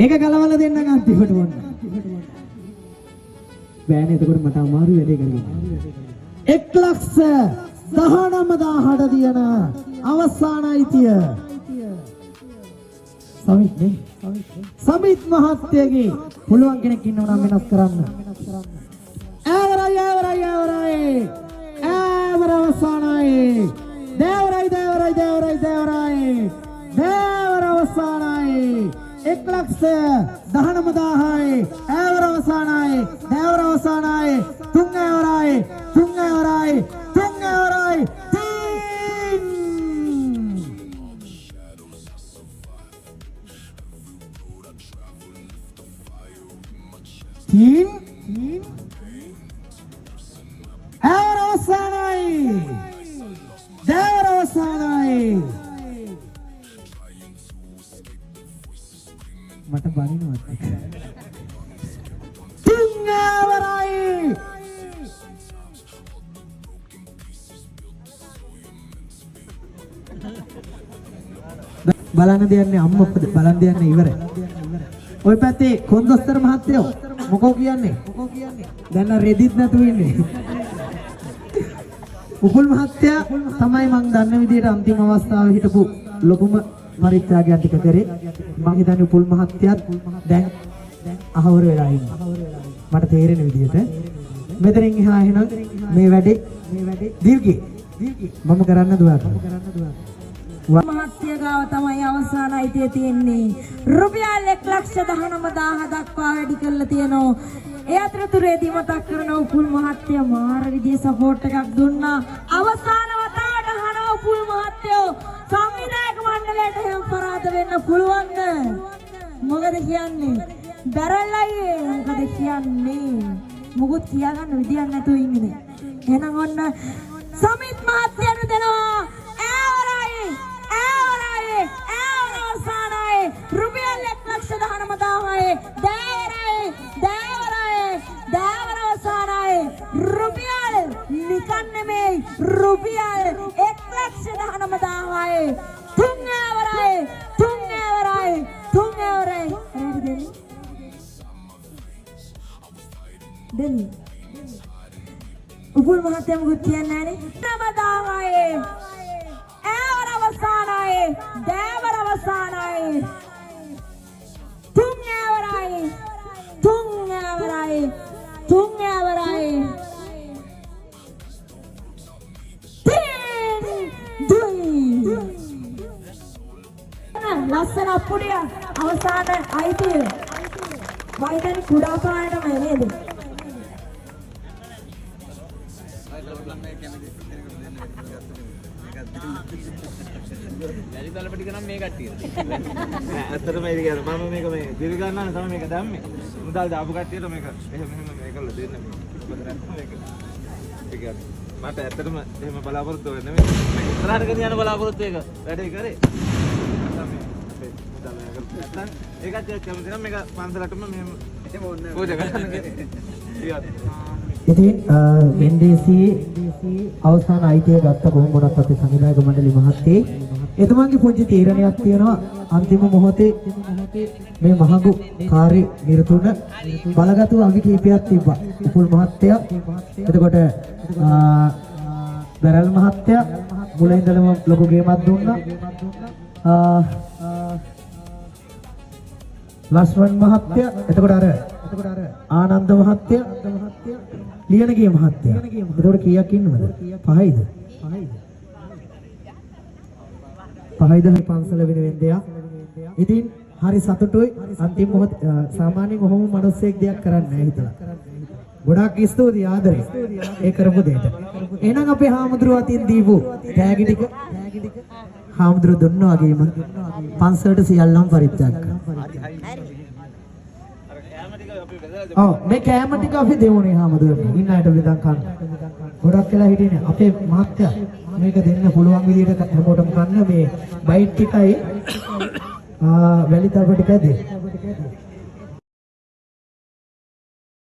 ඒක ගලවලා දෙන්නම් අන්තිමට ඔන්න. බෑනේ, එතකොට මට අමාරු වැඩේ කරගන්න. 1,19,000ට තියෙන අවසාන අයිතිය සමිත් නේ. සමිත් මහත්තයගේ. පුළුවන් කෙනෙක් ඉන්නව නම් වෙනස් කරන්න. ඈවරයි, ඈවරයි, ඈවරයි, ඈවර අවසානයි. දේවරයි, දේවරයි, දේවරයි, දේවරයි, දේවර අවසානයි. 1,19,000යි. ඈවර අවසානයි, දේවර අවසානයි. තුන් ඈවරයි, තුන් ඈවරයි, තුන් ඈවරයි. තින් තින් ඈවර අවසානයි, දේවර අවසානයි. මට බනිනවත් තුන් ඈවරයි. බලන්න දෙන්නේ අම්මා බලන් දෙන්නේ ඉවරයි. ඔය පැත්තේ කොන්දොස්තර මහත්තයෝ මොකෝ කියන්නේ? දැන් නම් රෙදිත් නැතුව ඉන්නේ. උපුල් මහත්තයා තමයි මං දන්න විදිහට අන්තිම අවස්ථාවේ හිටපු ලොකුම පරිත්‍යාගයන් ටික කරේ. මං හිතන්නේ උපුල් මහත්තයාත් දැන් අහවර වෙලා ඉන්නවා. මට තේරෙන විදිහට. මෙතනින් එහා එහෙනම් මේ වැඩේ දීර්ඝි මම කරන්න දුවාට. මහත්තයා ගාව තමයි අවසාන අයිතිය තියෙන්නේ. රුපියල් 1,19,000 දක්වා වැඩි කරලා තියෙනවා. ඒ අතරතුරේදී මතක් කරන උපුල් මහත්තයා මාර විදිහේ සපෝට් එකක් දුන්නා. අවසාන වතාවට අහනවා උපුල් මහත්තයෝ සංවිධායක මණ්ඩලයට එහෙම පරාද වෙන්න පුළුවන්ද? මොකද කියන්නේ? බැරල් අයියේ මොකද කියන්නේ? මොකුත් කියාගන්න විදියක් නැතුව ඉන්නේ දැන්. එහෙනම් ඔන්න සමිත් මහත්තයාට දෙනවා ඈවරයි, ඈවරයි, ඈවර අවසානයි. රුපියල් 1,19,000යි. දෑවරයි, දෑවරයි, දෑවර අවසානයි. රුපියල් නිකන් නෙමෙයි, රුපියල් 1,19,000යි. තුන් ඈවරයි, තුන් ඈවරයි, තුන් ඈවරයි. හරියට දෙන්නේ දෙන්නේ. උපුල් මහත්තයා මොකුත් කියන්නේ නැහනේ. 9,000යි. ඈවර අවසානයි, දෑවර අවසානයි. තුන් ඈවරයි, තුන් ඈවරයි, තුන් ඈවරයි. තින් දුයි. ලස්සන අප්පුඩිය අවසාන අයිතිය. මම හිතන්නේ කුඩා ප්‍රාණයටමයි නේද? වැලි තලප ටික නම් මේ කට්ටියට. නෑ, ඇත්තටම ඒක කියන්නේ මම මේක මේ දිවි ගන්නානේ තමයි මේක දැම්මේ. මුදල් දාපු කට්ටියට මේක එහෙම එහෙම මේ කරලා දෙන්න මේ. මොකද නැත්නම් මේක ඒ කියන්නේ මට ඇත්තටම එහෙම බලාපොරොත්තු වෙන්නේ නෙමෙයි. මේක ඉස්සරහට ගෙන යන බලාපොරොත්තු එක වැඩේ කරේ. නැත්නම් මේ අපේ මුදල් අය කරපු නැත්නම් ඒ කට්ටිය කැමති නම් මේක පන්සලටම මෙහෙම එහෙම ඕනේ පූජා කරන්න කියලා. ඉතින් වෙන්දේසියේ අවසාන අයිතිය ගත්ත කොහොම වුණත් අපේ සංවිධායක මණ්ඩලි මහත්තයේ එතුමන්ගේ පුංචි තීරණයක් තියෙනවා. අන්තිම මොහොතේ මේ මහඟු කාර්ය නිරතුන බලගතු අග කීපයක් තිබ්බා. උපුල් මහත්තයා, එතකොට බැරල් මහත්තයා මුල ඉඳලම ලොකු ගේමක් දුන්නා. ලක්ෂ්මන් මහත්තයා, එතකොට අර ආනන්ද මහත්තයා, ලියනගේ මහත්තයා. එතකොට කීයක් ඉන්නවද? පහයිද? පහයිද පන්සල වෙනුවෙන් දෙයක්. ඉතින් හරි සතුටුයි. අන්තිම මොහොත සාමාන්‍යයෙන් ඔහොම මිනිස්සෙක් දෙයක් කරන්නේ නැහැ හිතලා. ගොඩාක් ස්තුතියි ආදරේ ඒ කරපු දෙයට. එහෙනම් අපේ හාමුදුරුවෝ අතින් දීපු තෑගි ටික හාමුදුරුවෝ දුන්නා වගේම පන්සලට සියල්ලම පරිත්‍යාග කරා. ඔව්, මේ කෑම ටික අපි දෙමුනේ හාමුදුරුවනේ. ඉන්න අයට බෙදන් කන්න. ගොඩක් වෙලා හිටියේ නෑ. අපේ මහත්තයා මේක දෙන්න පුළුවන් විදිහට හැමෝටම කන්න මේ බයිට් ටිකයි වැලි තප ටිකයි දෙන්න.